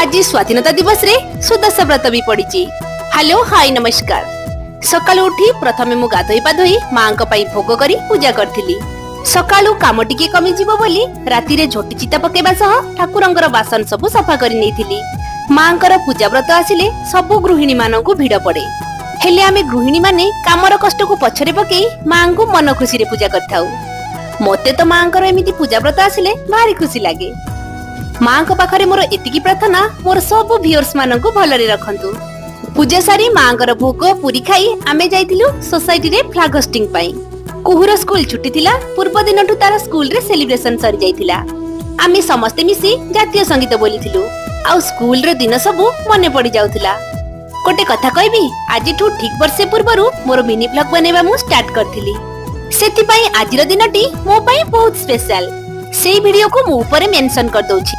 ଆଜି ସ୍ୱାଧୀନତା ଦିବସରେ ସୁଦଶା ବ୍ରତ ବି ପଡିଛି। ହ୍ୟାଲୋ, ହାଇ, ନମସ୍କାର। ସକାଳୁ ଉଠି ପ୍ରଥମେ ମୁଁ ଗାଧୋଇ ପାଧୋଇ ମାଙ୍କ ପାଇଁ ଭୋଗ କରି ପୂଜା କରିଥିଲି। ସକାଳୁ କାମ ଟିକେ କମିଯିବ ବୋଲି ରାତିରେ ଝୋଟି ଚିତା ପକେଇବା ସହ ଠାକୁରଙ୍କର ବାସନ ସବୁ ସଫା କରି ନେଇଥିଲି। ମାଙ୍କର ପୂଜା ବ୍ରତ ଆସିଲେ ସବୁ ଗୃହିଣୀ ମାନଙ୍କୁ ଭିଡ ପଡେ। ହେଲେ ଆମେ ଗୃହିଣୀ ମାନେ କାମର କଷ୍ଟକୁ ପଛରେ ପକେଇ ମାଙ୍କୁ ମନ ଖୁସିରେ ପୂଜା କରିଥାଉ। ମତେ ତ ମାଙ୍କର ଏମିତି ପୂଜା ବ୍ରତ ଆସିଲେ ଭାରି ଖୁସି ଲାଗେ। ମାଙ୍କ ପାଖରେ ମୋର ଏତିକି ପ୍ରାର୍ଥନା, ମୋର ସବୁ ଭିଉର୍ସ ମାନଙ୍କୁ ଭଲରେ ରଖନ୍ତୁ। ପୂଜା ସାରି ମାଙ୍କର ଭୋଗ ପୁରୀ ଖାଇ ଆମେ ଯାଇଥିଲୁ ସୋସାଇଟିରେ ଫ୍ଲାଗ ହୋଷ୍ଟିଂ ପାଇଁ। କୁହୁର ସ୍କୁଲ ଛୁଟି ଥିଲା। ପୂର୍ବ ଦିନଠୁ ତାର ସ୍କୁଲରେ ସେଲିବ୍ରେସନ ସରିଯାଇଥିଲା। ଆମେ ସମସ୍ତେ ମିଶି ଜାତୀୟ ସଙ୍ଗୀତ ବୋଲିଥିଲୁ ଆଉ ସ୍କୁଲର ଦିନ ସବୁ ମନେ ପଡି ଯାଉଥିଲା। ଗୋଟେ କଥା କହିବି, ଆଜିଠୁ ଠିକ ବର୍ଷେ ପୂର୍ବରୁ ମୋର ମିନି ବ୍ଲଗ ବନେଇବା ମୁଁ ଷ୍ଟାର୍ଟ କରିଥିଲି। ସେଥିପାଇଁ ଆଜିର ଦିନଟି ମୋ ପାଇଁ ବହୁତ ସ୍ପେଶାଲ। ସେଇ ଭିଡିଓକୁ ମୁଁ ଉପରେ ମେନସନ କରିଦଉଛି।